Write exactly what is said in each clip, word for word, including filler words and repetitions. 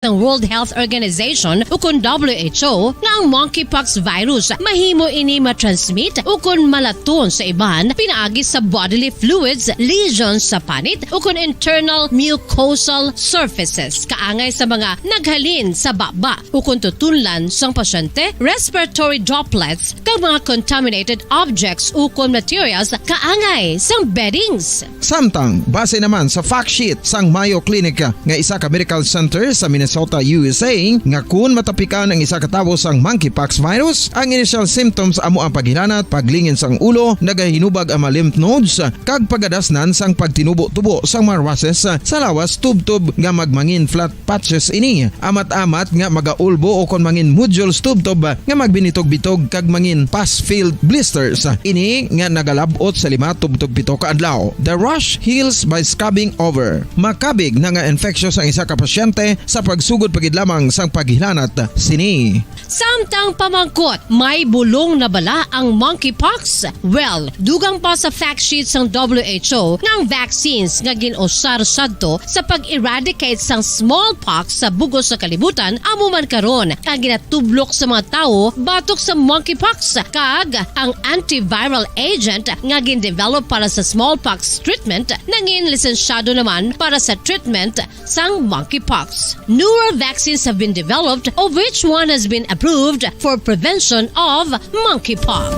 sang World Health Organization ukon W H O nga ang monkeypox virus mahimo ini matransmit ukon malaton sa iban pinaagi sa bodily fluids, lesions sa panit ukon internal mucosal surfaces kaangay sa mga naghalin sa baba ukon tutunlan sang pasyente, respiratory droplets, kag mga contaminated objects ukon materials kaangay sang beddings. Samtang, base naman sa fact sheet sang Mayo Clinic nga isa ka medical center sa Minnesota, U S A, nga kun matapikan ang isa ka tawo sang monkeypox virus, ang initial symptoms amo ang paghilanat, paglingin sang ulo, nagahinubag ang mga lymph nodes, kag pagadasnan sang pagtinubo-tubo sang mga rushes sa lawas tubtob nga magmangin flat patches ini. Amat-amat nga magaulbo o kon mangin modules tubtob nga magbinitog-bitog kag mangin pus-filled blisters. Ini nga nagalab-ot sa lima tubtob pito ka adlaw. The rash heals by scabbing over. Makabig na nga infectious ang isa ka pasyente sa pagsugod pa gid lamang sang paghilanat sini. Samtang pamangkot, may bulong na bala ang monkeypox? Well, dugang pa sa fact sheet sang W H O nga ang vaccines nga gin-usar sadto sa pag-eradicate sang smallpox sa bug-os nga kalibutan amo man karon ang ginatublok sa mga tawo batok sa monkeypox, kag ang antiviral agent nga gin-develop para sa smallpox treatment nangin lisensyado naman para sa treatment sang monkeypox. Newer vaccines have been developed, of which one has been approved for prevention of monkeypox.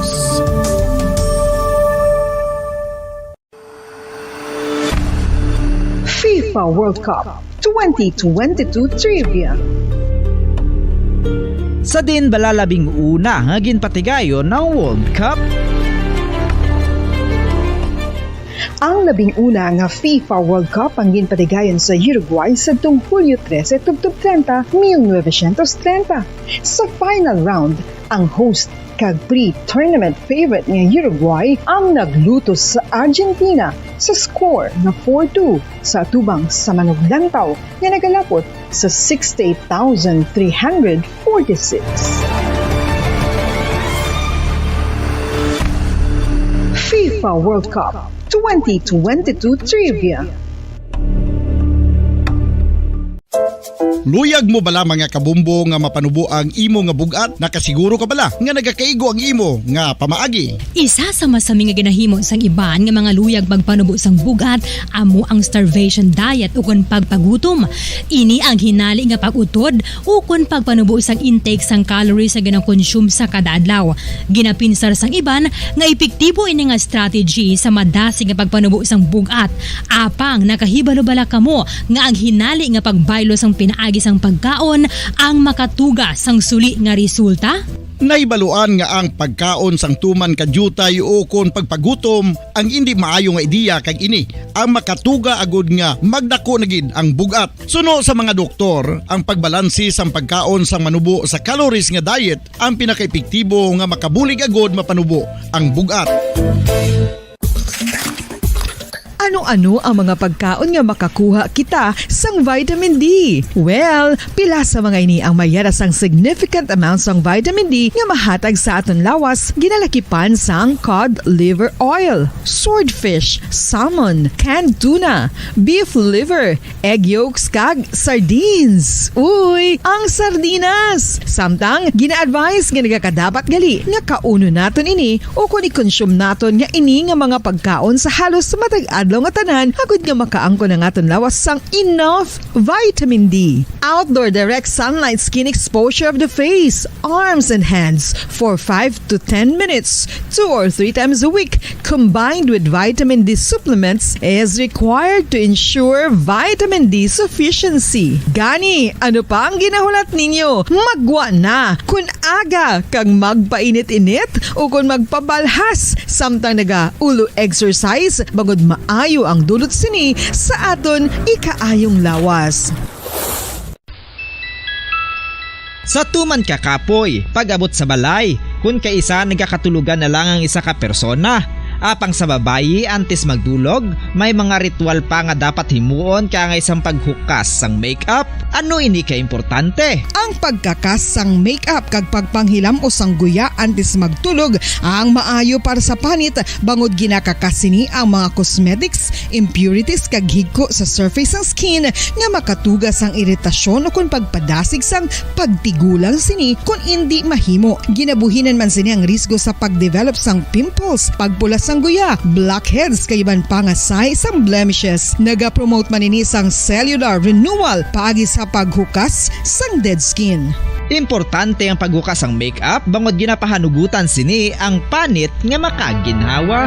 FIFA World Cup twenty twenty-two Trivia. Sa diin bala labing una nga ginpatigayon ang World Cup? Ang labing una nga FIFA World Cup ang ginpatigayon sa Uruguay sadtong Hulyo trese tubtob treinta, mil novecientos treinta. Sa final round, ang host kag pre-tournament favorite nga Uruguay ang naglutos sa Argentina sa score nga four two sa atubang sa manuglantaw nga nagalapot sa sixty-eight thousand three hundred forty-six. FIFA World Cup twenty twenty-two Trivia. Luyag mo bala, mga kabumbo, nga mapanubo ang imo nga bug-at? Nakasiguro ka bala nga nagakaigo ang imo nga pamaagi? Isa sa masami nga ginahimo sang iban nga mga luyag magpanubo sang bug-at amo ang starvation diet ukon pagpagutom. Ini ang hinali nga pag-utod ukon pagpanubo sang intake sang calories nga ginakonsume sa kada adlaw. Ginapinsar sang iban nga epektibo ini nga strategy sa madasig nga pagpanubo sang bug-at. Apang nakahibalo bala kamo nga ang hinali nga pagbaylo sang pinaagi sang pagkaon ang makatuga sang suli nga resulta? Nahibaluan nga ang pagkaon sang tuman ka diutay ukon pagpagutom ang indi maayo nga ideya, kag ini ang makatuga agud nga magdako na gid ang bug-at. Suno sa mga doktor, ang pagbalanse sang pagkaon sang manubo sa calories nga diet ang pinakaepektibo nga makabulig agud mapanubo ang bug-at. Ano-ano ang mga pagkaon nga makakuha kita sang vitamin D? Well, pila sa mga ini ang may yara sang significant amount sang vitamin D nga mahatag sa aton lawas, ginalakipan sang cod liver oil, swordfish, salmon, canned tuna, beef liver, egg yolks, kag sardines. Uy, ang sardinas! Samtang, gina-advise nga nagakadapat gali nga kaunon naton ini ukon i-consume naton nga ini nga mga pagkaon sa halos matag adlaw nga tanan, agud nga makaangkon ang aton lawas sang enough vitamin D. Outdoor direct sunlight skin exposure of the face, arms, and hands for five to ten minutes, two or three times a week, combined with vitamin D supplements, is required to ensure vitamin D sufficiency. Gani, ano pa ang ginahulat ninyo? Maggwa na! Kun aga kag magpainit-init ukon magpabalhas samtang naga-ulo exercise, bangod maayo ang dulot sini sa aton ikaayong lawas. Sa tuman ka kapoy, pag-abot sa balay, kun kaisa nagakatulogan na lang ang isa ka persona. Apang sa babayi, antes magdulog, may mga ritual pa nga dapat himuon kaangay sang paghukas sang makeup, Ano ini ka importante? Ang pagkakas sang makeup kag pagpanghilam-os sang guya antes magtulog ang maayo para sa panit, bangod ginakakas sini ang mga cosmetics, impurities kag higko sa surface sang skin nga makatuga sang iritasyon ukon pagpadasig sang pagtigulang sini kon indi mahimo. Ginabuhinan man sini ang risgo sa pagdevelop sang pimples, pagpula sang guya, blackheads kag iban pa nga sahi sang blemishes. Nagapromote man ini sang cellular renewal paagi sa paghukas sang dead skin. Importante ang paghukas sang makeup bangod ginapahanugutan sini ang panit nga makaginhawa.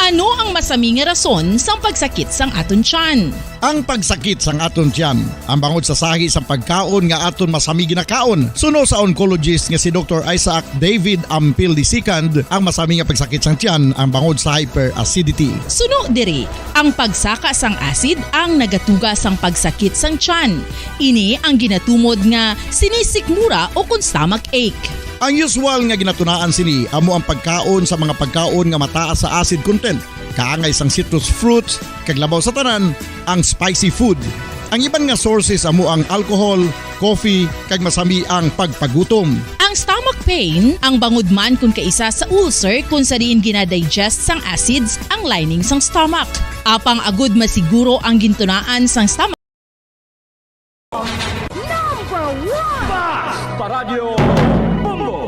Ano ang masami nga rason sang pagsakit sang aton tiyan? Ang pagsakit sang aton tiyan, ang bangod sa sahi sang pagkaon nga aton masami ginakaon. Suno sa oncologist nga si Doktor Isaac David Ampil the second, ang masami nga pagsakit sang tiyan ang bangod sa hyperacidity. Suno diri, ang pagsaka sang acid ang nagatuga sang pagsakit sang tiyan. Ini ang ginatumod nga sinisikmura o kon stomach ache. Ang usual nga ginatunaan sini amo ang pagkaon sa mga pagkaon nga mataas sa acid content, kaangay sang citrus fruits, kag labaw sa tanan, ang spicy food. Ang iban nga sources amo ang alcohol, coffee, kag masami ang pagpagutom. Ang stomach pain, ang bangod man kon kaisa sa ulcer kon sa diin ginadigest sang acids ang lining sang stomach. Apang agud masiguro ang gintunaan sang stomach, Number one! Fast Paradyo Bombo!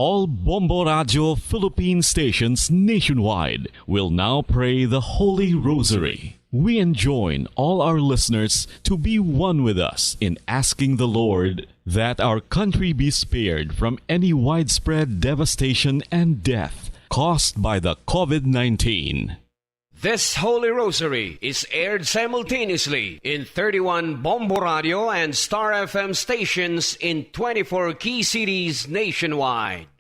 All Bombo Radio Philippine stations nationwide will now pray the Holy Rosary. We enjoin all our listeners to be one with us in asking the Lord that our country be spared from any widespread devastation and death caused by the COVID nineteen. This Holy Rosary is aired simultaneously in thirty-one Bombo Radio and Star F M stations in twenty-four key cities nationwide.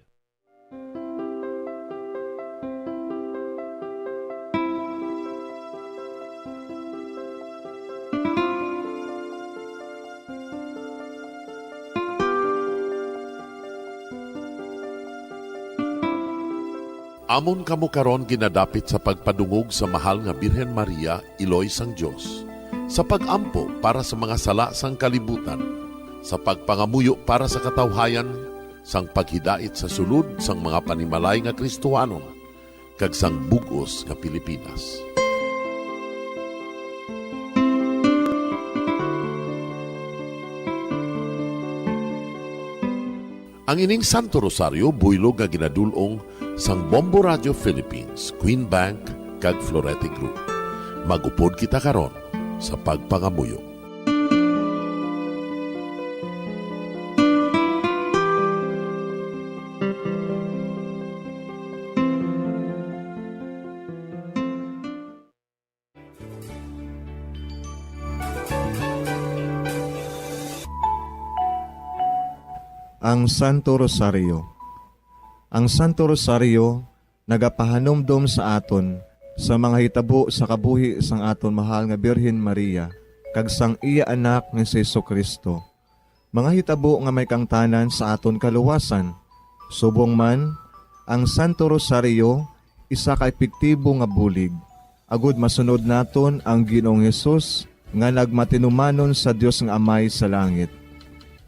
Amon kamo karon ginadapit sa pagpadungog sa Mahal nga Birhen Maria, Iloy sang Dios, sa pag-ampo para sa mga sala sang kalibutan, sa pagpangamuyo para sa katawhayan, sang paghidait sa sulod sang mga panimalay nga Kristohanon, kag sang bug-os nga Pilipinas. Ang ining Santo Rosario buylog nga ginadul-ong sang Bombo Radio Philippines, Queen Bank, kag Florete Group. Mag-upod kita karon sa pagpangamuyo. Ang Santo Rosario. Ang Santo Rosario nagapahanumdom sa aton sa mga hitabo sa kabuhi sang aton mahal nga Birhen Maria kag sang iya Anak nga si Jesu-Cristo, mga hitabo nga may kaangtanan sa aton kaluwasan. Subong man, ang Santo Rosario isa ka epektibo nga bulig agud masunod naton ang Ginoong Hesus nga nagmatinumanon sa Dios nga Amay sa langit.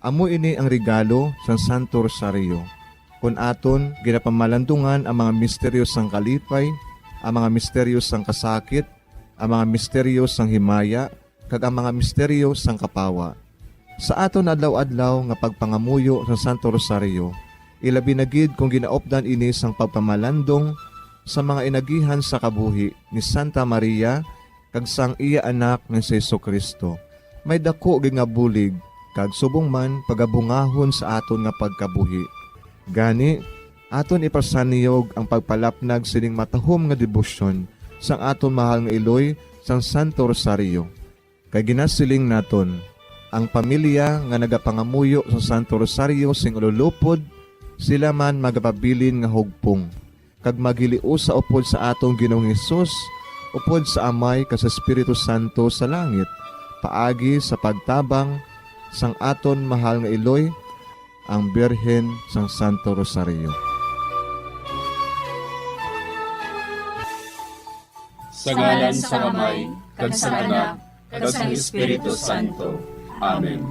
Amo ini ang regalo sang Santo Rosario, kon aton ginapamalandungan ang mga misteryo sang kalipay, ang mga misteryo sang kasakit, ang mga misteryo sang himaya, kag ang mga misteryo sang kapawa. Sa aton adlaw-adlaw nga pagpangamuyo sa Santo Rosario, ilabi na gid kon ginaupdan ini sang pagpamalandong sa mga inagihan sa kabuhi ni Santa Maria kag sang iya Anak nga si Jesu-Cristo, may daku gid nga bulig kag subong man pagabungahon sa aton nga pagkabuhi. Gani, aton ipasanyog ang pagpalapnag sining matahom nga debosyon sang aton mahal nga iloy sang Santo Rosario. Kay ginasiling naton, ang pamilya nga nagapangamuyo sa Santo Rosario sing ululupod, sila man magapabilin nga hugpong, kag maghiliusa upod sa aton Ginoong Hesus, upod sa Amay kag sa Espiritu Santo sa langit, paagi sa pagtabang sang aton mahal nga iloy, ang Birhen sang Santo Rosario. Sa ngalan sang Amay, kag sang Anak, kag sang Espiritu Santo. Amen.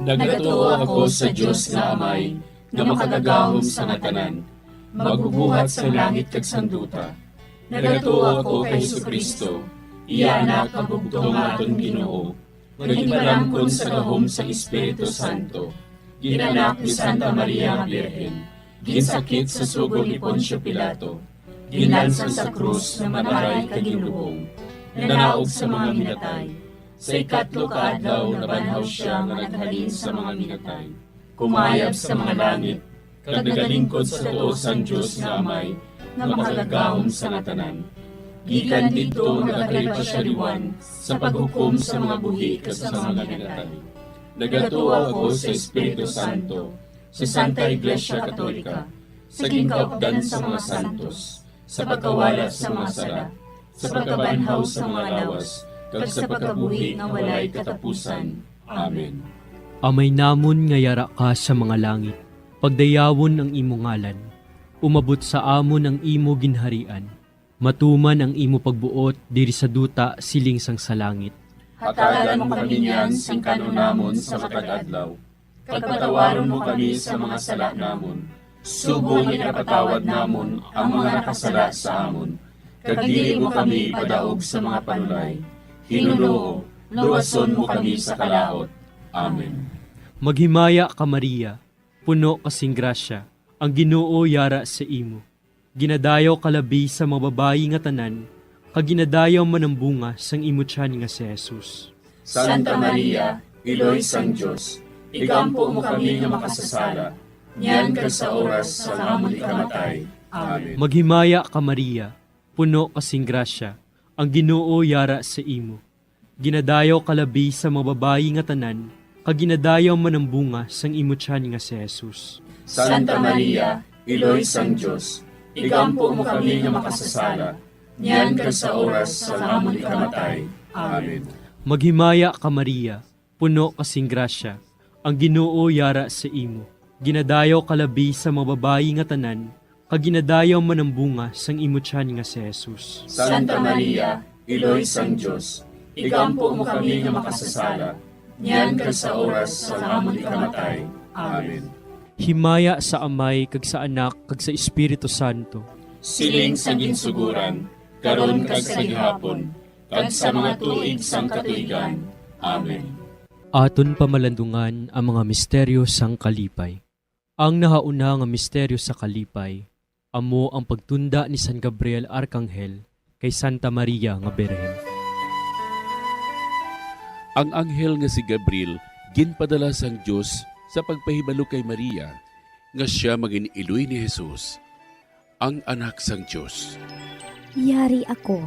Nagatuo ako sa Dios nga Amay, nga makagagahom sa nga tanan, magbubuhat sang langit kag sang duta. Nagatuo ako kay Jesu-Cristo, iya Anak nga bugtong nga aton Ginoo, nga ginpalamkon sa gahom sang Espiritu Santo, ginanak ni Santa Maria nga Birhen, ginsakit sa sugo ni Poncio Pilato, ginlansang sa krus, namatay kag ginlubong, nanaog sa mga minatay. Sa ikatlo ka adlaw nabanhaw sia nga naghalin sa mga minatay, kumayab sa mga langit, kag nagalingkod sa tuo sang Dios nga Amay, nga makagagahom sa nga tanan. Gikan didto nagakalipa sia liwan sa paghukom sa mga buhi kag sa mga minatay. Nagatuo ako sa Espiritu Santo, sa Santa Iglesia Katolika, sa ginkaupdan sa mga santos, sa pagkawala sa mga sala, sa pagkabanhaw sa mga lawas, kag sa pagkabuhi nga walay katapusan. Amen. Amay namon nga yara ka sa mga langit, pagdayawon ang imo ngalan. Umabot sa amon ang imo ginharian. Matuman ang imo pagbuot diri sa duta siling sang sa langit. Hatagan mo kami niyan sing kan-on namon sa matag adlaw, kag patawaron mo kami sa mga sala namon, subong nga ginapatawad namon ang mga nakasala sa amon, kag dili mo kami ipadaog sa mga panulay. Hinunoo, luwason mo kami sa kalaut. Amen. Maghimaya ka, Maria, puno ka sing grasya, ang Ginoo yara sa imo. Ginadayaw ka labi sa mga babayi nga tanan, kag ginadayaw man ang bunga sang imo tiyan nga si Jesus. Santa Maria, Iloy sang Dios, igampo mo kami nga makasasala, niyan kag sa oras sang amon ikamatay. Amen. Maghimaya ka, Maria, puno ka sing grasya, ang Ginoo yara sa imo. Ginadayaw ka labi sa mga babayi nga tanan, kag ginadayaw man ang bunga sang imo tiyan nga si Jesus. Santa Maria, Iloy sang Dios, igampo mo kami nga makasasala, niyan kag sa oras sang amon ikamatay. Amen. Maghimaya ka, Maria, puno ka sing grasya, ang Ginoo yara sa imo. Ginadayaw ka labi sa mga babayi nga tanan, kag ginadayaw man ang bunga sang imo tiyan nga si Jesus. Santa Maria, Iloy sang Dios, igampo mo kami nga makasasala, niyan kag sa oras sang amon ikamatay. Amen. Himaya sa Amay kag sa Anak kag sa Espiritu Santo. Siling sa ginsuguran, karon kag sa gihapon, kag sa mga tuig sang katuigan. Amen. Aton pamalandungan ang mga misteryo sang kalipay. Ang nahauna nga misteryo sa kalipay amo ang pagtunda ni San Gabriel Arkanghel kay Santa Maria nga Birhen. Ang anghel nga si Gabriel ginpadala sang Dios sa pagpahibalo kay Maria nga sia magin-iloy ni Jesus, ang Anak sang Dios. Yari ako,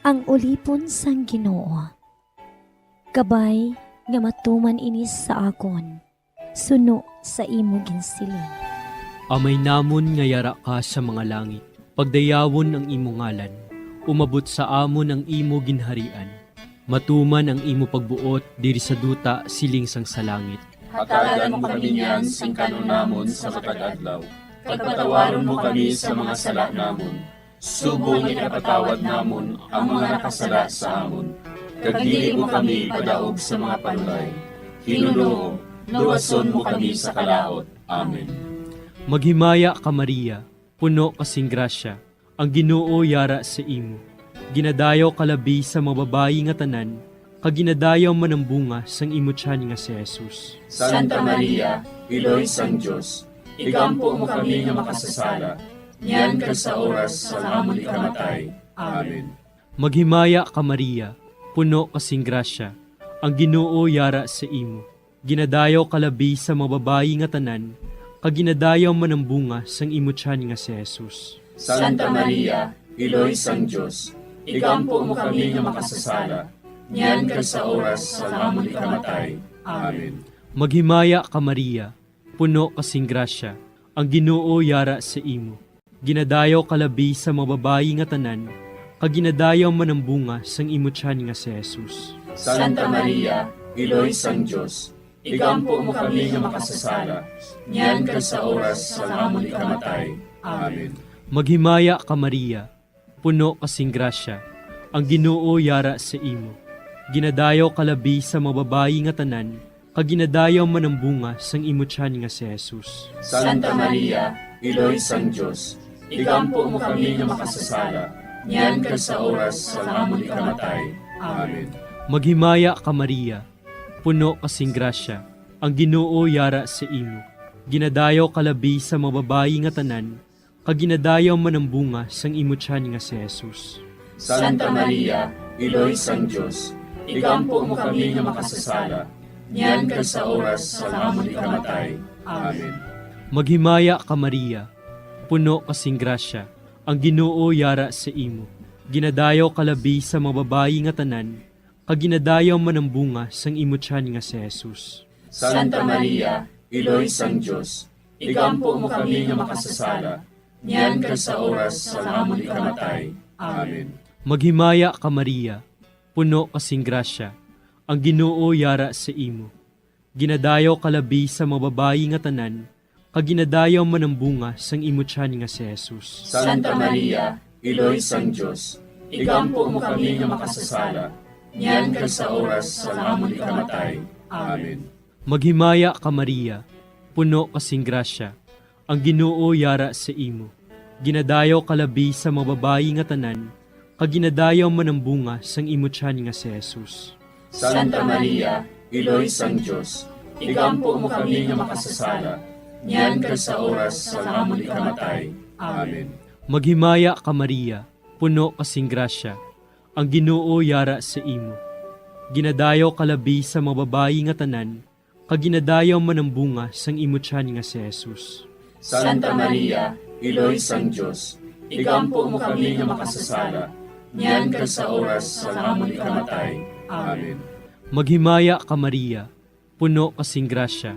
ang ulipon sang Ginoo. Kabay nga matuman ini sa akon, suno sa imo ginsiling. Amay namon nga yara ka sa mga langit, pagdayawon ang imo ngalan. Umabot sa amon ang imo ginharian. Matuman ang imo pagbuot diri sa duta siling sang sa langit. Hatagan mo kami niyan sing kan-on namon sa matag adlaw, kag patawaron mo kami sa mga sala namon, subong nga ginapatawad namon ang mga nakasala sa amon, kag dili mo kami ipadaog sa mga panulay. Hinunoo, luwason mo kami sa kalaut. Amen. Maghimaya ka, Maria, puno ka sing grasya, ang Ginoo yara sa imo. Ginadayaw ka labi sa mga babayi nga tanan, kag ginadayaw man ang bunga sang imo tiyan nga si Jesus. Santa Maria, Iloy sang Dios, igampo mo kami nga makasasala, niyan kag sa oras sang amon ikamatay. Amen. Maghimaya ka, Maria, puno ka sing grasya, ang Ginoo yara sa imo. Ginadayaw ka labi sa mga babayi nga tanan, kag ginadayaw man ang bunga sang imo tiyan nga si Jesus. Santa Maria, Iloy sang Dios, igampo mo kami nga makasasala, niyan kag sa oras sang amon ikamatay. Amen. Maghimaya ka, Maria, puno ka sing grasya, ang Ginoo yara sa imo. Ginadayaw ka labi sa mga babayi nga tanan, kag ginadayaw man ang bunga sang imo tiyan nga si Jesus. Santa Maria, Iloy sang Dios, igampo mo kami nga makasasala, niyan kag sa oras sang amon ikamatay. Amen. Maghimaya ka, Maria, puno ka sing grasya, Ang Ginoo yara sa imo. Ginadayaw ka labi sa mga babayi nga tanan, kag ginadayaw man ang bunga sang imo tiyan nga si Jesus. Santa Maria, Iloy sang Dios, igampo mo kami nga makasasala, niyan kag sa oras sang amon ikamatay. Amen. Maghimaya ka, Maria, puno ka sing grasya, ang Ginoo yara sa imo. Ginadayaw ka labi sa mga babayi nga tanan, kag ginadayaw man ang bunga sang imo tiyan nga si Jesus. Santa Maria, Iloy sang Dios, igampo mo kami nga makasasala, niyan kag sa oras sang amon ikamatay. Amen. Maghimaya ka, Maria, puno ka sing grasya, ang Ginoo yara sa imo. Ginadayaw ka labi sa mga babayi nga tanan, kag ginadayaw man ang bunga sang imo tiyan nga si Jesus. Santa Maria, Iloy sang Dios, igampo mo kami nga makasasala, niyan kag sa oras sang amon ikamatay. Amen. Maghimaya ka, Maria, puno ka sing grasya, ang Ginoo yara sa imo. Ginadayaw ka labi sa mga babayi nga tanan, kag ginadayaw man ang bunga sang imo tiyan nga si Jesus. Santa Maria, Iloy sang Dios, igampo mo kami nga makasasala, niyan kag sa oras sang amon ikamatay. Amen. Maghimaya ka, Maria, puno ka sing grasya, ang Ginoo yara sa imo. Ginadayaw ka labi sa mga babayi nga tanan, kag ginadayaw man ang bunga sang imo tiyan nga si Jesus. Santa Maria, Iloy sang Dios, igampo mo kami nga makasasala, niyan kag sa oras sang amon ikamatay. Amen. Maghimaya ka, Maria, puno ka sing grasya, ang Ginoo yara sa imo. Ginadayaw ka labi sa mga babayi nga tanan, kag ginadayaw man ang bunga sang imo tiyan nga si Jesus. Santa Maria, Iloy sang Dios, igampo mo kami nga makasasala, niyan kag sa oras sang amon ikamatay. Amen. Maghimaya ka, Maria, puno ka sing grasya,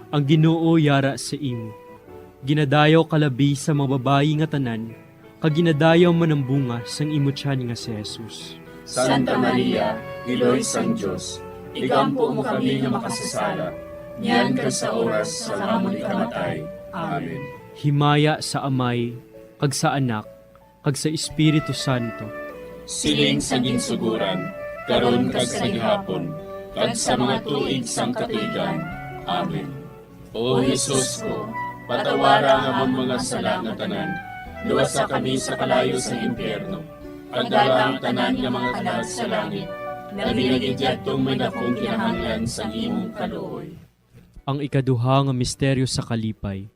ang Ginoo yara sa imo. Ginadayaw ka labi sa mga babayi nga tanan, kag ginadayaw man ang bunga sang imo tiyan nga si Jesus. Santa Maria, Iloy sang Dios, igampo mo kami nga makasasala, niyan kag sa oras sang amon ikamatay. Amen. Himaya sa Amay, kag sa Anak, kag sa Espiritu Santo. Siling sa ginsuguran, karon kag sa gihapon, kag sa mga tuig sang katuigan. Amen. O Jesus ko, patawara ang amon mga sala nga tanan, luwasa kami sa kalayo sa impyerno, kag dala ang tanan nga mga kalag sa langit, labi na gid yadtong may dakong kinahanglan sang imong kaluoy. Ang ikaduha nga misteryo sa kalipay,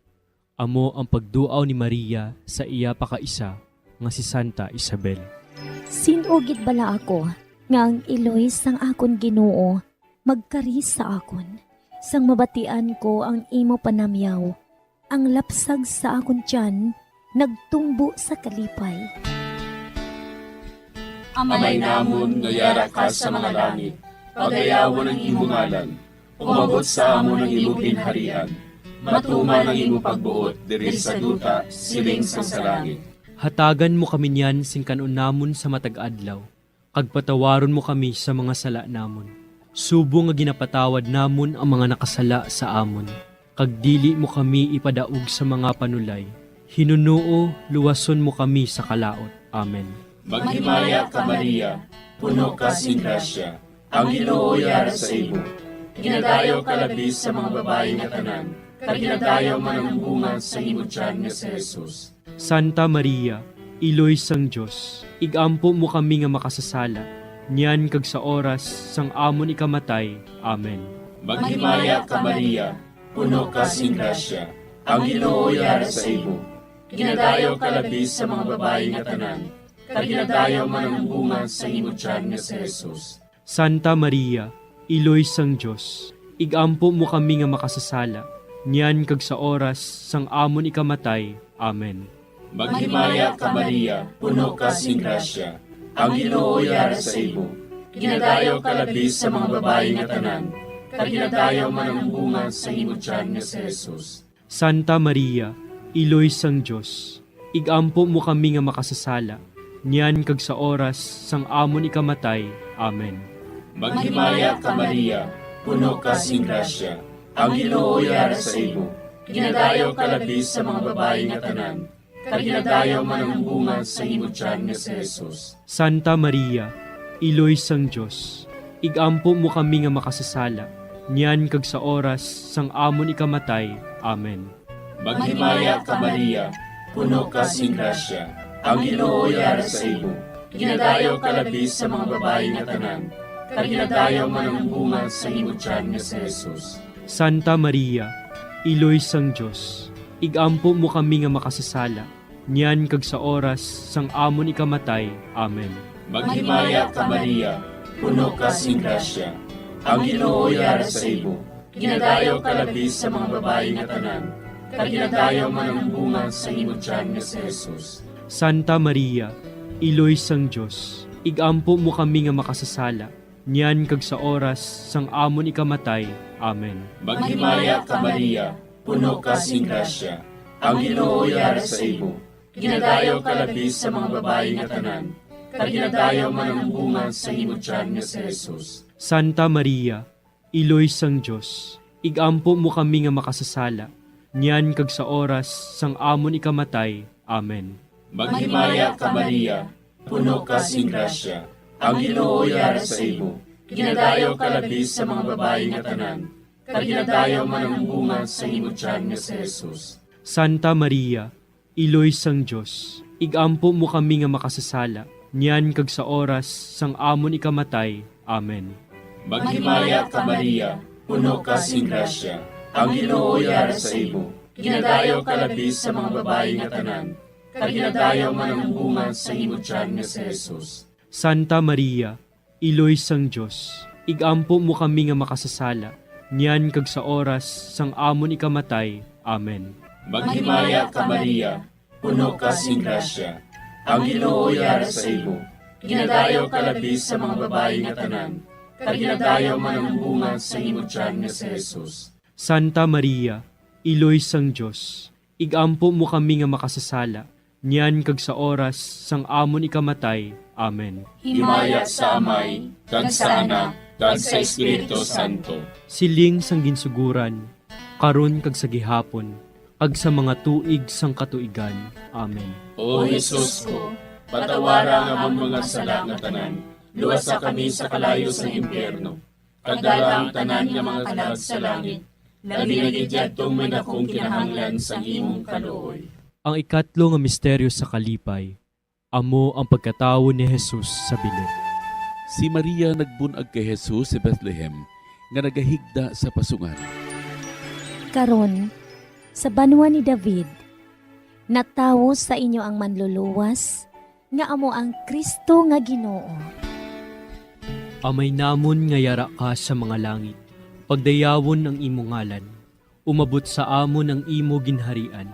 amo ang pagduaw ni Maria sa iya pakaisa nga si Santa Isabel. Sin-o gid bala ako nga ang iloy sang akon Ginoo magkari sa akon, sang mabatian ko ang imo panamyaw? Ang lapsag sa akon tiyan nagtumbo sa kalipay. Amay namon nga yara ka sa mga langit, pagayawon ang imo ngalan. Umabot sa amon ang imo ginharian. Matuman ang imo pagbuot diri sa duta, siling sang sa langit. Hatagan mo kami niyan sing kan-on namon sa matag adlaw, kag patawaron mo kami sa mga sala namon, subong nga ginapatawad namon ang mga nakasala sa amon, kag dili mo kami ipadaog sa mga panulay. Hinunoo, luwason mo kami sa kalaut. Amen. Maghimaya ka, Maria, puno ka sing grasya, ang Ginoo yara sa imo. Ginadayaw ka labi sa mga babayi nga tanan, kag ginadayaw man ang bunga sa imo tiyan nga si Jesus. Santa Maria, Iloy sang Dios, igampo mo kami nga makasasala, niyan kag sa oras sang amon ikamatay. Amen. Maghimaya ka, Maria, puno ka sing grasya, ang Ginoo yara sa imo. Ginadayaw ka labi sa mga babayi nga tanan, kag ginadayaw man ang bunga sa imo tiyan nga si Jesus. Santa Maria, Iloy sang Dios, igampo mo kami nga makasasala, niyan kag sa oras sang amon ikamatay. Amen. Maghimaya ka, Maria, puno ka sing grasya, ang Ginoo yara sa imo. Ginadayaw ka labi sa mga babayi nga tanan, kag ginadayaw man ang bunga sa imo tiyan nga si Jesus. Santa Maria, Iloy sang Dios, igampo mo kami nga makasasala, niyan kag sa oras sang amon ikamatay. Amen. Maghimaya ka, Maria, puno ka sing grasya, ang Ginoo yara sa imo. Ginadayaw ka labi sa mga babayi nga tanan, kag ginadayaw man ang bunga sang imo tiyan nga si Jesus. Santa Maria, Iloy sang Dios, igampo mo kami nga makasasala, niyan kag sa oras sang amon ikamatay. Amen. Maghimaya ka, Maria, puno ka sing grasya, ang Ginoo yara sa imo. Ginadayaw ka labi sa mga babayi nga tanan, kag ginadayaw man ang bunga sa imo tiyan nga si Jesus. Santa Maria, Iloy sang Dios, igampo mo kami nga makasasala, niyan kag sa oras sang amon ikamatay. Amen. Maghimaya ka, Maria, puno ka sing grasya, ang Ginoo yara sa imo. Ginadayaw ka labi sa mga babayi nga tanan, kag ginadayaw man ang bunga sa imo tiyan nga si Jesus. Santa Maria, Iloy sang Dios, igampo mo kami nga makasasala, niyan kag sa oras sang amon ikamatay. Amen. Maghimaya ka, Maria, puno ka sing grasya, ang Ginoo yara sa imo. Ginadayaw ka labi sa mga babayi nga tanan, kag ginadayaw man ang bunga sa imo tiyan nga si Jesus. Santa Maria, Iloy sang Dios, igampo mo kami nga makasasala, niyan kag sa oras sang amon ikamatay. Amen. Maghimaya ka, Maria, puno ka sing grasya, ang Ginoo yara sa imo. Ginadayaw ka labi sa mga babayi nga tanan, kag ginadayaw man ang bunga sa imo tiyan nga si Jesus. Santa Maria, Iloy sang Dios, igampo mo kami nga makasasala, niyan kag sa oras sang amon ikamatay. Amen. Maghimaya ka, Maria, puno ka sing grasya, ang Ginoo yara sa imo. Ginadayaw ka labi sa mga babayi nga tanan, kag ginadayaw man ang bunga sa imo tiyan nga si Jesus. Santa Maria, Iloy sang Dios, igampo mo kami nga makasasala, niyan kag sa oras sang amon ikamatay. Amen. Maghimaya ka, Maria, puno ka sing grasya, ang Ginoo yara sa imo. Ginadayaw ka labi sa mga babayi nga tanan, kag ginadayaw man ang bunga sa imo tiyan nga si Jesus. Santa Maria, Iloy sang Dios, igampo mo kami nga makasasala, niyan kag sa oras sang amon ikamatay. Amen. Himaya sa Amay, kag sa Anak, kag sa Espiritu Santo. Siling sang ginsuguran, karon kag sa gihapon, kag sa mga tuig sang katuigan. Amen. O Jesus ko, patawara ang amon mga sala nga tanan, luwasa kami sa kalayo sang impyerno, kag dala ang tanan nga mga kalag sa langit, labi na gid yadtong may dakong kinahanglan sang imong kaluoy. Ang ikatlo nga misteryo sa kalipay, amo ang pagkatawo ni Jesus sa bilog. Si Maria nagbun-ag kay Jesus sa Bethlehem, nga nagahigda sa pasungan. Karon, sa banwa ni David, natawo sa inyo ang Manluluwas, nga amo ang Cristo nga Ginoo. Amay namon nga yara ka sa mga langit, pagdayawon ang imo ngalan. Umabot sa amon ang imo ginharian.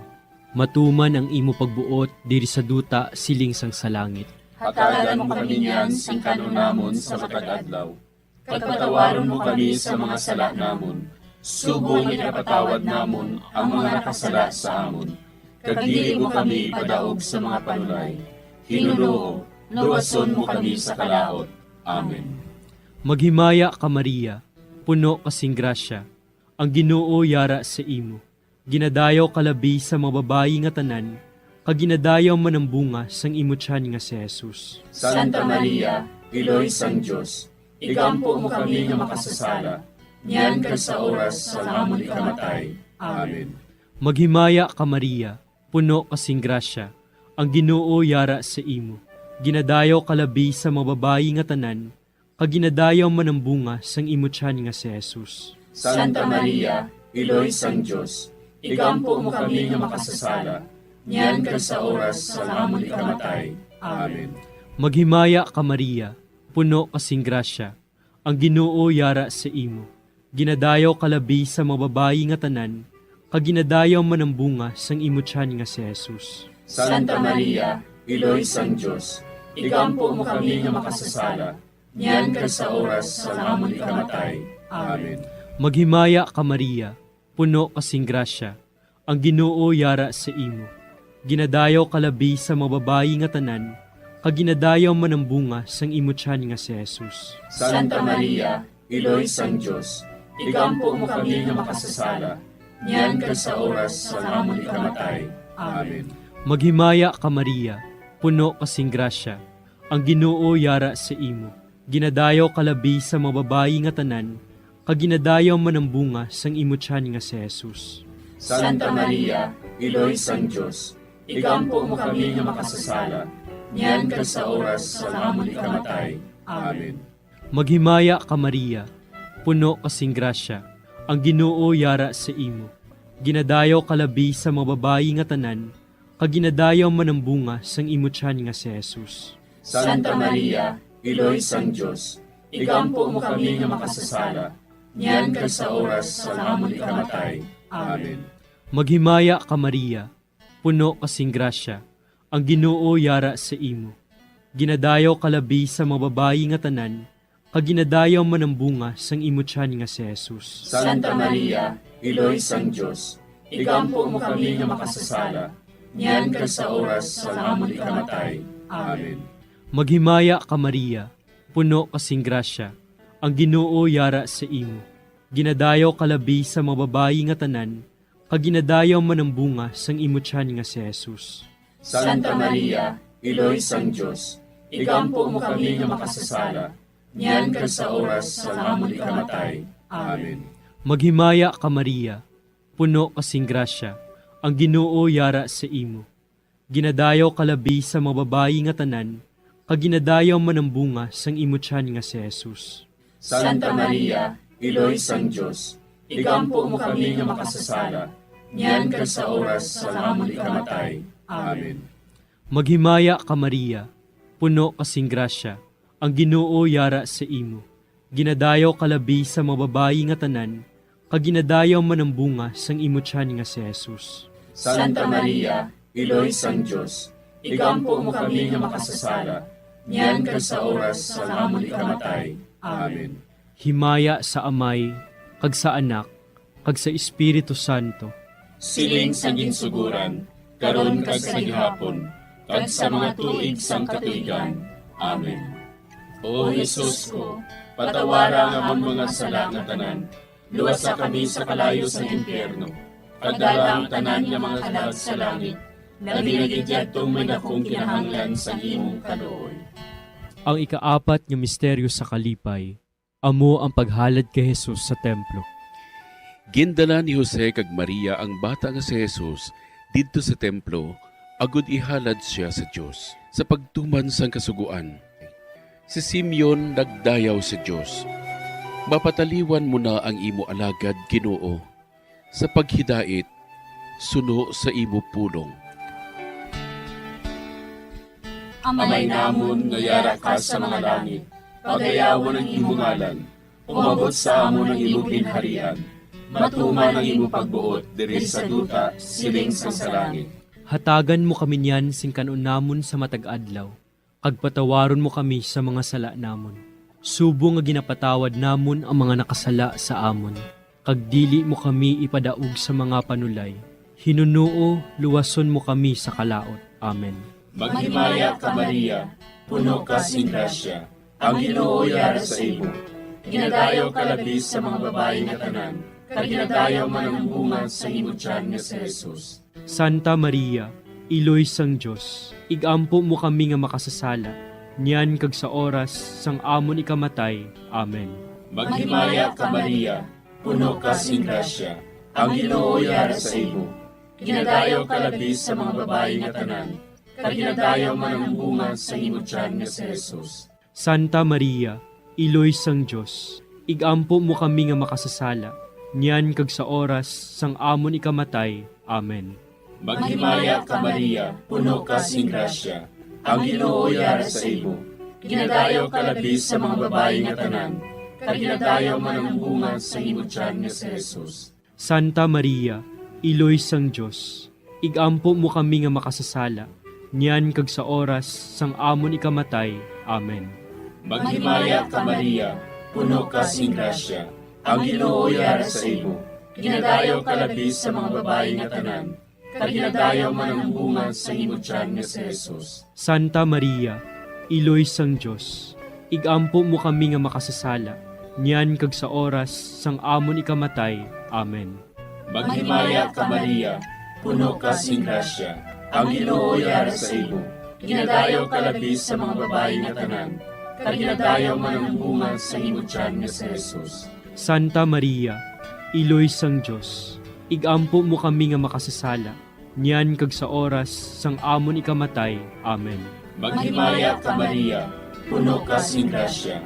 Matuman ang imo pagbuot diri sa duta siling sang sa langit. Hatagan mo kami niyan sing kan-on namon sa matag adlaw. Kag patawaron mo kami sa mga sala namon, subong nga ginapatawad namon ang mga nakasala sa amon. Kag dili mo kami ipadaog sa mga panulay. Hinunoo, luwason mo kami sa kalaut. Amen. Maghimaya ka, Maria, puno ka sing grasya, ang Ginoo yara sa imo. Ginadayaw ka labi sa mga babayi nga tanan, kag ginadayaw man ang bunga sang imo tiyan nga si Jesus. Santa Maria, Iloy sang Dios, igampo mo kami nga makasasala, niyan kag sa oras sang amon ikamatay. Amen. Maghimaya ka, Maria, puno ka sing grasya, ang Ginoo yara sa imo. Ginadayaw ka labi sa mga babayi nga tanan, kag ginadayaw man ang bunga sang imo tiyan nga si Jesus. Santa Maria, Iloy sang Dios, igampo mo kami nga makasasala, niyan kag sa oras sang amon ikamatay. Amen. Maghimaya ka, Maria, puno ka sing grasya, ang Ginoo yara sa imo. Ginadayaw ka labi sa mga babayi nga tanan, kag ginadayaw man ang bunga sang imo tiyan nga si Jesus. Santa Maria, Iloy sang Dios, igampo mo kami nga makasasala, niyan kag sa oras sang amon ikamatay. Amen. Maghimaya ka, Maria, puno ka sing grasya, ang Ginoo yara sa imo. Ginadayaw ka labi sa mga babayi nga tanan, kag ginadayaw man ang bunga sang imo tiyan nga si Jesus. Santa Maria, Iloy sang Dios, igampo mo kami nga makasasala, niyan kag sa oras sang amon ikamatay. Amen. Maghimaya ka, Maria, puno ka sing grasya, ang Ginoo yara sa imo. Ginadayaw ka labi sa mga babayi nga tanan, kag ginadayaw man ang bunga sang imo tiyan nga si Jesus. Santa Maria, Iloy sang Dios, igampo mo kami nga makasasala, niyan kag sa oras sang amon ikamatay. Amen. Maghimaya ka, Maria, puno ka sing grasya, ang Ginoo yara sa imo. Ginadayaw ka labi sa mga babayi nga tanan, kag ginadayaw man ang bunga sang imo tiyan nga si Jesus. Santa Maria, Iloy sang Dios, igampo mo kami nga makasasala, niyan kag sa oras sang amon ikamatay. Amen. Maghimaya ka, Maria, puno ka sing grasya, ang Ginoo yara sa imo. Ginadayaw ka labi sa mga babayi nga tanan, kag ginadayaw man ang bunga sang imo tiyan nga si Jesus. Santa Maria, Iloy sang Dios, igampo mo kami nga makasasala, niyan kag sa oras sang amon ikamatay. Amen. Maghimaya ka, Maria, puno ka sing grasya, ang Ginoo yara sa imo. Ginadayaw ka labi sa mga babayi nga tanan, kag ginadayaw man ang bunga sang imo tiyan nga si Jesus. Santa Maria, Iloy sang Dios, igampo mo kami nga makasasala, niyan kag sa oras sang amon ikamatay. Amen. Maghimaya ka, Maria, puno ka sing grasya, ang Ginoo yara sa imo. Ginadayaw ka labi sa mga babayi nga tanan, kag ginadayaw man ang bunga sang imo tiyan nga si Jesus. Santa Maria, Iloy sang Dios, igampo mo kami nga makasasala, niyan kag sa oras sang amon ikamatay. Amen. Maghimaya ka, Maria, puno ka sing grasya, ang Ginoo yara sa imo. Ginadayaw ka labi sa mga babayi nga tanan, kag ginadayaw man ang bunga sang imo tiyan nga si Jesus. Santa Maria, Iloy sang Dios, igampo mo kami nga makasasala, niyan kag sa oras sang amon ikamatay. Amen. Himaya sa Amay, kag sa Anak, kag sa Espiritu Santo. Siling sa ginsuguran, karon kag sa gihapon, kag sa mga tuig sang katuigan. Amen. O Jesus ko, patawara ang amon mga sala nga tanan, luwasa kami sa kalayo sang impyerno, kag dala ang tanan nga mga kalag sa langit, labi na gid yadtong may dakong kinahanglan sang imong kaluoy. Ang ikaapat nga misteryo sa kalipay, amo ang paghalad kay Jesus sa templo. Gindala ni Jose kag Maria ang bata nga si Jesus didto sa templo, agod ihalad sia sa Dios. Sa pagtuman sang Kasugoan, si Simeon nagdayaw sa Dios, "Mapataliwan mo na ang imo alagad, Ginoo, sa paghidait suno sa imo pulong." Amay namon nga yara ka sa mga langit, pagayawon ang imo ngalan. Umabot sa amon ang imo ginharian. Matuman ang imo pagbuot diri sa duta, siling sang sa langit. Hatagan mo kami niyan sing kan-on namon sa matag adlaw, kag patawaron mo kami sa mga sala namon, subong nga ginapatawad namon ang mga nakasala sa amon. Kag dili mo kami ipadaog sa mga panulay. Hinunoo, luwason mo kami sa kalaut. Amen. Maghimaya ka, Maria, puno ka sing grasya, ang Ginoo yara sa imo. Ginadayaw ka labi sa mga babayi nga tanan, kag ginadayaw man ang bunga sa imo tiyan nga si Jesus. Santa Maria, Iloy sang Dios, igampo mo kami nga makasasala, niyan kag sa oras sang amon ikamatay. Amen. Maghimaya ka, Maria, puno ka sing grasya, ang Ginoo yara sa imo. Ginadayaw ka labi sa mga babayi nga tanan, kag ginadayaw man ang bunga sa imo tiyan nga si Jesus. Santa Maria, Iloy sang Dios, igampo mo kami nga makasasala, niyan kag sa oras sang amon ikamatay. Amen. Maghimaya ka, Maria, puno ka sing grasya, ang Ginoo yara sa imo. Ginadayaw ka labi sa mga babayi nga tanan, kag ginadayaw man ang bunga sa imo tiyan nga si Jesus. Santa Maria, Iloy sang Dios, igampo mo kami nga makasasala, niyan kag sa oras sang amon ikamatay. Amen. Maghimaya ka, Maria, puno ka sing grasya, ang Ginoo yara sa imo. Ginadayaw ka labi sa mga babayi nga tanan, kag ginadayaw man ang bunga sa imo tiyan nga si Jesus. Santa Maria, Iloy sang Dios, igampo mo kami nga makasasala, niyan kag sa oras sang amon ikamatay. Amen. Maghimaya ka, Maria, puno ka sing grasya, Ang Ginoo yara sa imo. Ginadayaw ka labi sa mga babayi nga tanan, kag ginadayaw man ang bunga sa imo tiyan nga si Jesus. Santa Maria, Iloy sang Dios, igampo mo kami nga makasasala, niyan kag sa oras sang amon ikamatay. Amen. Maghimaya ka, Maria, puno ka sing grasya.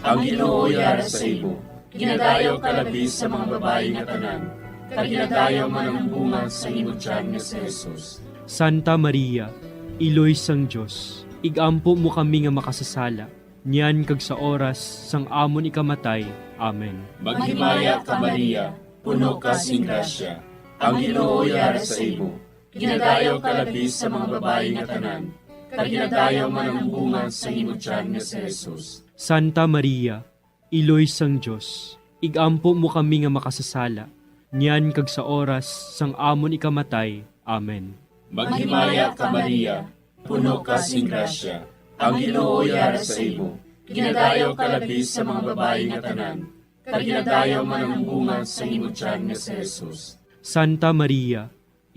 Ang Ginoo yara sa imo. Ginadayaw ka labi sa mga babayi nga tanan, kag ginadayaw man ang bunga sa imo tiyan nga si Jesus. Santa Maria, Iloy sang Dios, igampo mo kami nga makasasala, niyan kag sa oras sang amon ikamatay. Amen. Maghimaya ka, Maria, puno ka sing grasya. Ang Ginoo yara sa imo. Ginadayaw ka labi sa mga babayi nga tanan, kag ginadayaw man ang bunga sa imo tiyan nga si Jesus. Santa Maria, Iloy sang Dios, igampo mo kami nga makasasala, niyan kag sa oras sang amon ikamatay. Amen. Maghimaya ka, Maria, puno ka sing grasya. Ang Ginoo yara sa imo. Ginadayaw ka labi sa mga babayi nga tanan, kag ginadayaw man ang bunga sa imo tiyan nga si Jesus. Santa Maria,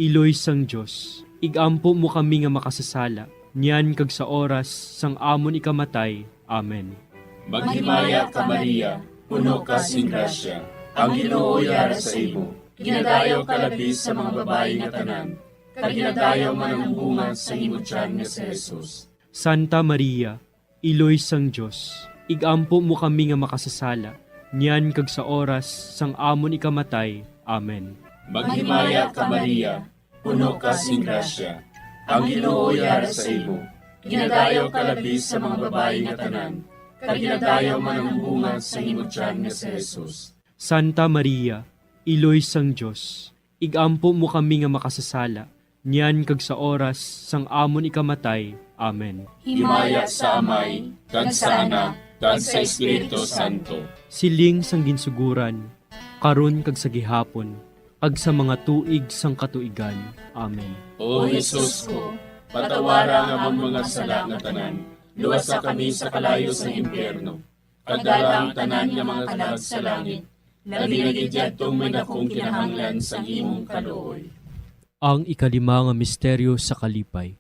Iloy sang Dios, igampo mo kami nga makasasala, niyan kag sa oras sang amon ikamatay. Amen. Maghimaya ka, Maria, puno ka sing grasya. Ang Ginoo yara sa imo. Ginadayaw ka labi sa mga babayi nga tanan, kag ginadayaw man ang bunga sa imo tiyan nga si Jesus. Santa Maria, Iloy sang Dios, igampo mo kami nga makasasala, niyan kag sa oras sang amon ikamatay. Amen. Maghimaya ka, Maria, puno ka sing grasya. Ang Ginoo yara sa imo. Ginadayaw ka labi sa mga babayi nga tanan, kag ginadayaw man ang bunga sa imo tiyan nga si Jesus. Santa Maria, Iloy sang Dios, igampo mo kami nga makasasala, niyan kag sa oras sang amon ikamatay. Amen. Himaya sa Amay, kag sa Anak, kag sa Espiritu Santo. Siling sang ginsuguran, karon kag sa gihapon, kag sa mga tuig sang katuigan. Amen. O Jesus ko, patawara ang amon mga sala nga tanan, luwasa kami sa kalayo sang impyerno, kag dala ang tanan nga mga kalag sa langit, labi na gid yadtong may dakong kinahanglan sang imong kaluoy. Ang ikalima nga misteryo sa kalipay,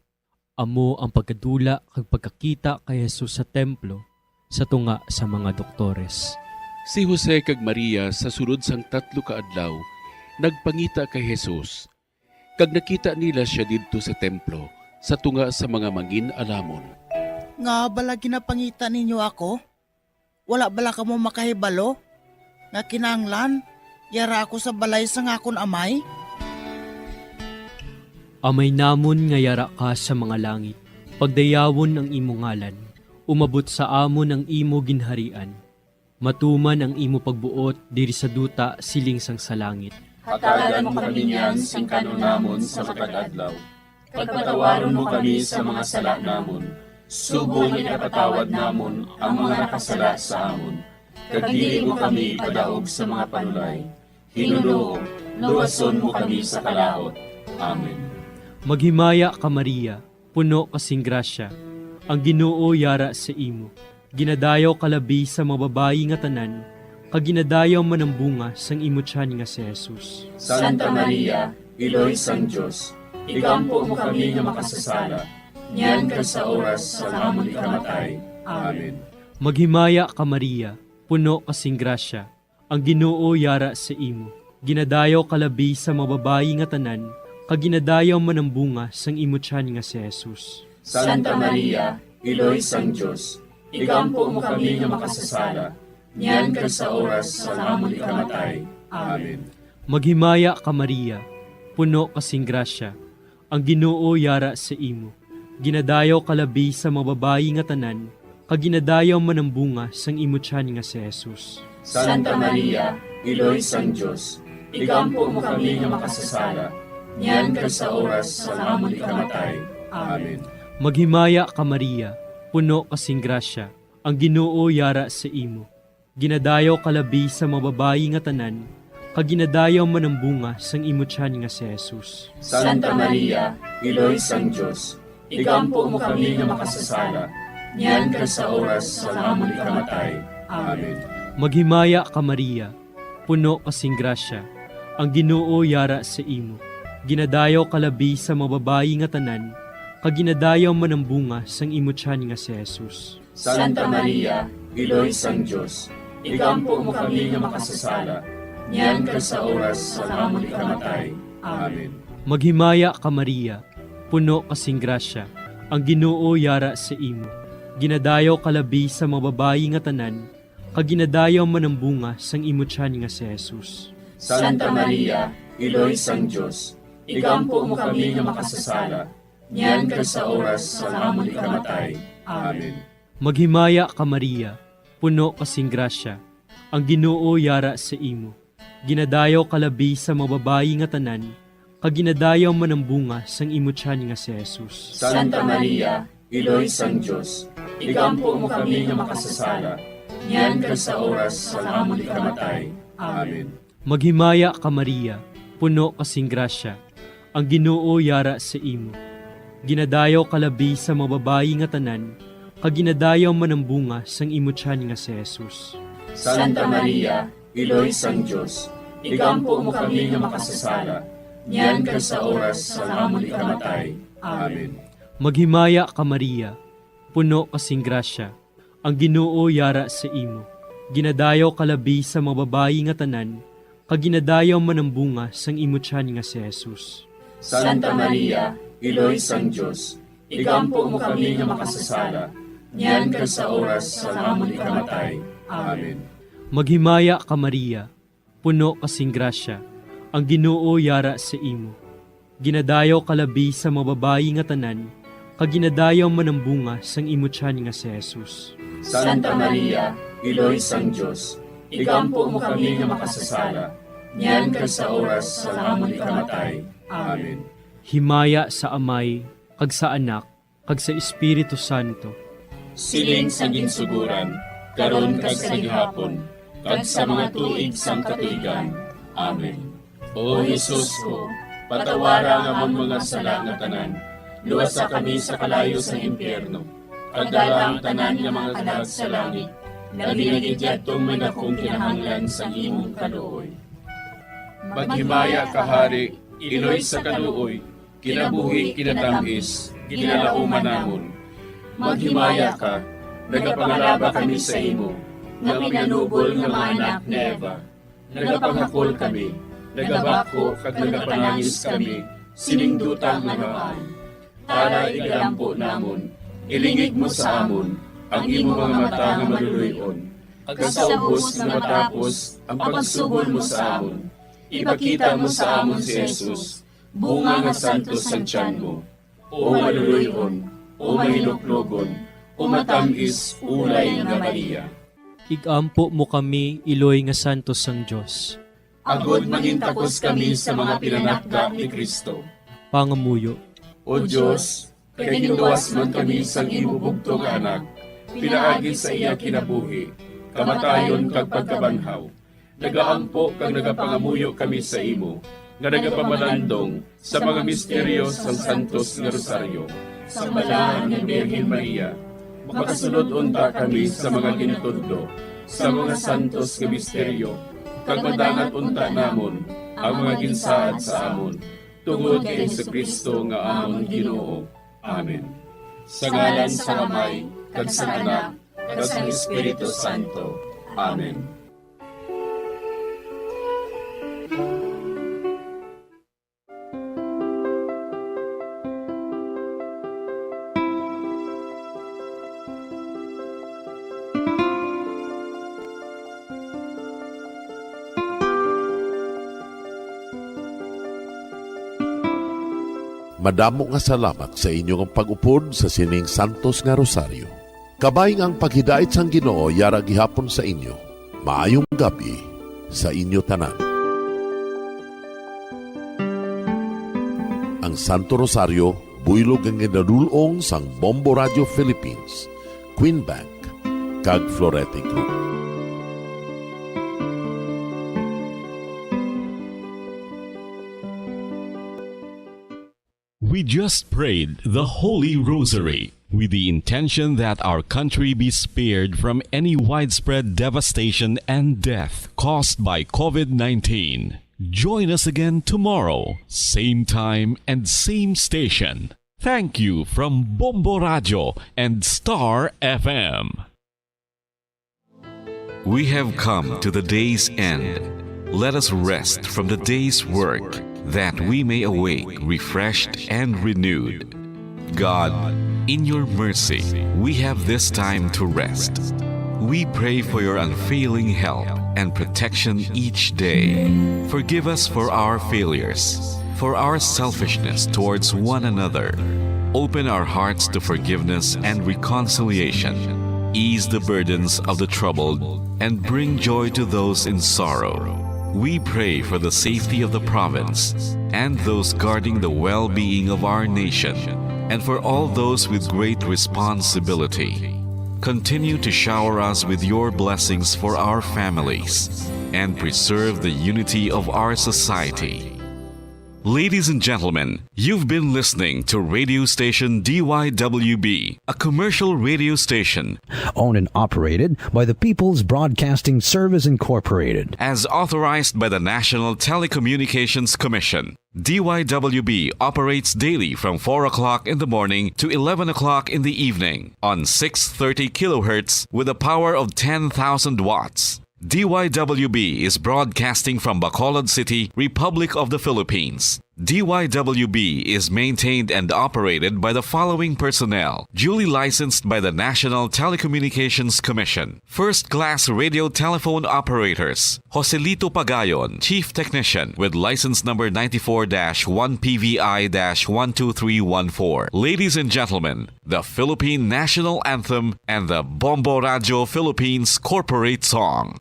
amo ang pagkadula kag pagkakita kay Jesus sa templo sa tunga sa mga doktores. Si Jose kag Maria sa sulod sang tatlo ka adlaw nagpangita kay Jesus, kag nakita nila sia didto sa templo sa tunga sa mga mangin-alamon. Ngaa bala ginapangita ninyo ako? Wala bala kamo makahibalo nga kinahanglan yara ako sa balay sang akon Amay? Amay namon nga yara ka sa mga langit, pagdayawon ang imo ngalan, umabot sa amon ang imo ginharian, matuman ang imo pagbuot diri sa duta siling sang sa langit. Hatagan mo kami niyan sing kan-on namon sa matag adlaw, kag patawaron mo kami sa mga sala namon, subong nga ginapatawad namon ang mga nakasala sa amon, kag dili mo kami ipadaog sa mga panulay. Ginoo, luwason mo kami sa kalaut. Amen. Maghimaya ka, Maria, puno ka sing grasya, ang Ginoo yara sa imo. Ginadayaw ka labi sa mga babayi nga tanan, kag ginadayaw man ang bunga sang imo tiyan nga si Jesus. Santa Maria, Iloy sang Dios, igampo mo kami nga makasasala, niyan kag sa oras sang amon ikamatay. Amen. Maghimaya ka, Maria, puno ka sing grasya, ang Ginoo yara sa imo. Ginadayaw ka labi sa mga babayi nga tanan, kag ginadayaw man ang bunga sang imo tiyan nga si Jesus. Santa Maria, Iloy sang Dios, igampo mo kami nga makasasala, niyan kag sa oras sang amon ikamatay. Amen. Maghimaya ka, Maria, puno ka sing grasya, ang Ginoo yara sa imo. Ginadayaw ka labi sa mga babayi nga tanan, kag ginadayaw man ang bunga sang imo tiyan nga si Jesus. Santa Maria, Iloy sang Dios, igampo mo kami nga makasasala, niyan kag sa oras sang amon ikamatay. Amen. Maghimaya ka, Maria, puno ka sing grasya, ang Ginoo yara sa imo. Ginadayaw ka labi sa mga babayi nga tanan, kag ginadayaw man ang bunga sang imo tiyan nga si Jesus. Santa Maria, Iloy sang Dios, igampo mo kami nga makasasala, niyan kag sa oras sang amon ikamatay. Amen. Maghimaya ka, Maria, puno ka sing grasya, ang Ginoo yara sa imo. Ginadayaw ka labi sa mga babayi nga tanan, kag ginadayaw man ang bunga sang imo tiyan nga si Jesus. Santa Maria, Iloy sang Dios, igampo mo kami nga makasasala, niyan kag sa oras sang amon ikamatay. Amen. Maghimaya ka, Maria, puno ka sing grasya, ang Ginoo yara sa imo. Ginadayaw ka labi sa mga babayi nga tanan, kag ginadayaw man ang bunga sang imo tiyan nga si Jesus. Santa Maria, Iloy sang Dios, igampo mo kami nga makasasala, niyan kag sa oras sang amon ikamatay. Amen. Maghimaya ka, Maria, puno ka sing grasya, ang Ginoo yara sa imo. Ginadayaw ka labi sa mga babayi nga tanan, kag ginadayaw man ang bunga sang imo tiyan nga si Jesus. Santa Maria, Iloy sang Dios, igampo mo kami nga makasasala, niyan kag sa oras sang amon ikamatay. Amen. Maghimaya ka, Maria, puno ka sing grasya, ang Ginoo yara sa imo. Ginadayaw ka labi sa mga babayi nga tanan, kag ginadayaw man ang bunga sang imo tiyan nga si Jesus. Santa Maria, Iloy sang Dios, igampo mo kami nga makasasala, niyan kag sa oras sang amon ikamatay. Amen. Maghimaya ka, Maria, puno ka sing grasya, ang Ginoo yara sa imo. Ginadayaw ka labi sa mga babayi nga tanan, kag ginadayaw man ang bunga sang imo tiyan nga si Jesus. Santa Maria, Iloy sang Dios, igampo mo kami nga makasasala, niyan kag sa oras sang amon ikamatay. Amen. Maghimaya ka, Maria, puno ka sing grasya, ang Ginoo yara sa imo. Ginadayaw ka labi sa mga babayi nga tanan, kag ginadayaw man ang bunga sang imo tiyan nga si Jesus. Santa Maria, Iloy sang Dios, igampo mo kami nga makasasala, niyan kag sa oras sang amon ikamatay. Amen. Himaya sa Amay, kag sa Anak, kag sa Espiritu Santo. Siling sa ginsuguran, karon kag sa gihapon, kag sa mga tuig sang katuigan. Amen. O Jesus ko, patawara ang amon mga sala nga tanan, luwasa kami sa kalayo sang impyerno, kag dala ang tanan nga mga kalag sa langit, labi na gid yadtong may dakong kinahanglan sang imong kaluoy. Maghimaya ka, Hari, Iloy sa kaluoy, kinabuhi, kinatamis, ginalauman namon. Maghimaya ka, nagapangalaba kami sa imo, nga pinanubol nga mga anak ni Eva. Nagapangakol kami, nagabako kag nagapanangis kami sining duta nga maan. Tara, igalampo namon, ilingig mo sa amon ang imo mga mata nga maluloy-on, kag sa ubos nga matapos ang pagsubol mo sa amon, ipakita mo sa amon si Jesus, bunga nga santos sang tiyan mo, o maluloy-on, o mahinuklogon, o matam-is ulay nga Maria. Igampo mo kami, iloy nga santos sang Dios. Agod mangintakos kami sa mga pinanakda ni Cristo. Pangamuyo. O Dios, kay ginluwas man kami sang imo bugtong nga Anak, pinaagi sa iya kinabuhi, kamatayon, kag pagkabanhaw, nagaampo kag nagapangamuyo kami sa imo, nga nagapamalandong sa mga misteryo sang Santos nga Rosaryo. Sang Balahan nga Birhen Maria, makasulod unta kami sa mga gintudlo sa mga santos nga misteryo, kag madangat unta namon ang mga ginsaad sa amon, tungod kay Jesu-Cristo nga amon Ginoo. Amen. Sa ngalan sang Amay, kag sang Anak, kag sang Espiritu Santo. Amen. Madamo nga salamat sa inyo nga pag-upod sa sining santos nga rosaryo. Kabay nga ang paghidait sang Ginoo yara gihapon sa inyo. Maayong gab-i sa inyo tanan. Ang Santo Rosario, buylog nga ginadul-ong sang Bombo Radio Philippines, Queen Bank, kag Florete Group. We just prayed the Holy Rosary with the intention that our country be spared from any widespread devastation and death caused by COVID nineteen. Join us again tomorrow, same time and same station. Thank you from Bombo Radio and Star F M. We have come to the day's end. Let us rest from the day's work, that we may awake refreshed and renewed. God, in your mercy, we have this time to rest. We pray for your unfailing help and protection each day. Forgive us for our failures, for our selfishness towards one another. Open our hearts to forgiveness and reconciliation. Ease the burdens of the troubled and bring joy to those in sorrow. We pray for the safety of the province and those guarding the well-being of our nation, and for all those with great responsibility. Continue to shower us with your blessings for our families and preserve the unity of our society. Ladies and gentlemen, you've been listening to radio station D Y W B, a commercial radio station owned and operated by the People's Broadcasting Service Incorporated, as authorized by the National Telecommunications Commission. D Y W B operates daily from four o'clock in the morning to eleven o'clock in the evening on six thirty kilohertz with a power of ten thousand watts. D Y W B is broadcasting from Bacolod City, Republic of the Philippines. D Y W B is maintained and operated by the following personnel, duly licensed by the National Telecommunications Commission. First class radio telephone operators, Joselito Pagayon, Chief Technician, with license number ninety-four dash one P V I dash one two three one four. Ladies and gentlemen, the Philippine National Anthem and the Bombo Radio Philippines Corporate Song.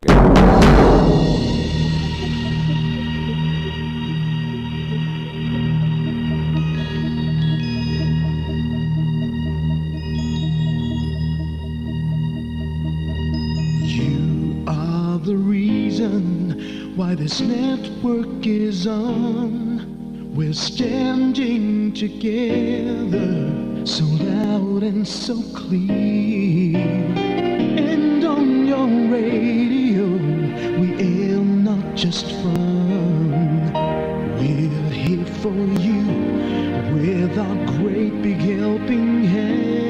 You are the reason why this network is on. We're standing together, so loud and so clear. And on your radio, we aim not just fun. We're here for you with our great big helping hand.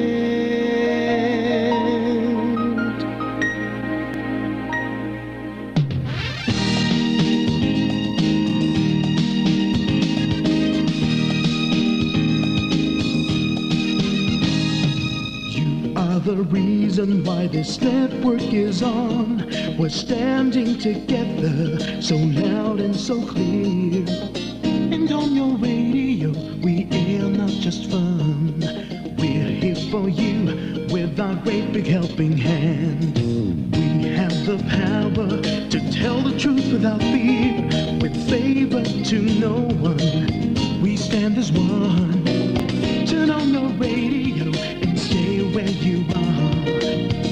You are the reason why this network is on. We're standing together, so loud and so clear. And on your radio, we air not just fun. We're here for you with our great big helping hand. We have the power to tell the truth without fear, with favor to no one. We stand as one. Turn on your radio and stay where you are.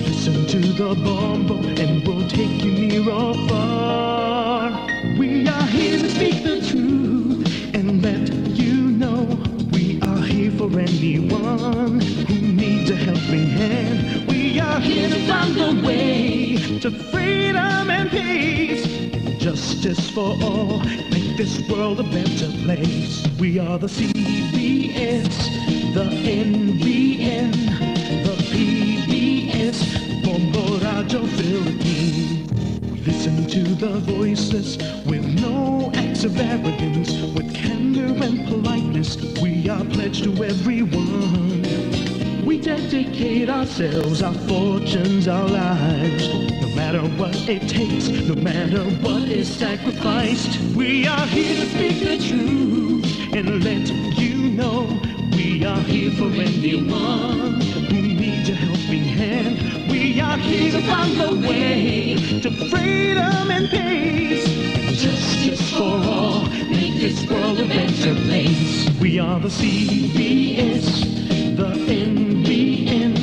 Listen to the Bombo and we'll take you near or far. We are here to speak the truth and let you know we are here for anyone who needs a helping hand. We are here to find the way to freedom and peace and justice for all. Make this world a better place. We are the C B S, the N B N, the P B S, Bombo Radio Philippines. Listen to the voiceless with no acts of arrogance, with candor and politeness. We are pledged to everyone. We dedicate ourselves, our fortunes, our lives. No matter what it takes, no matter what is sacrificed, we are here to speak the truth and let you know we are here for anyone who needs a helping hand. We are here to find the way to freedom and peace and justice for all. Make this world a better place. We are the C B S, the N B N,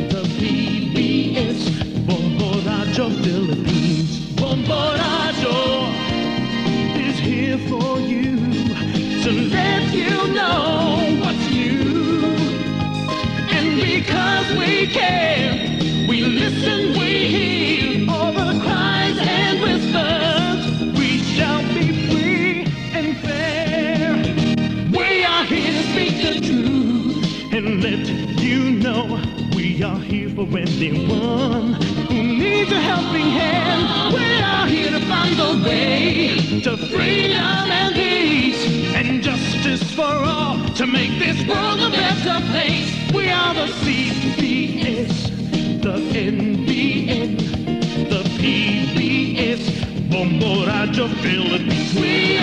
the P B S, Bombo Radio Philippines. Bombo Radio is here for you to let you know what's new. And because we care, we listen, we hear all the cries and whispers. We shall be free. Freedom and peace and justice for all to make this world a better place. We are the C B S, the N B N, the P B S, Bombo Radyo Philippines. We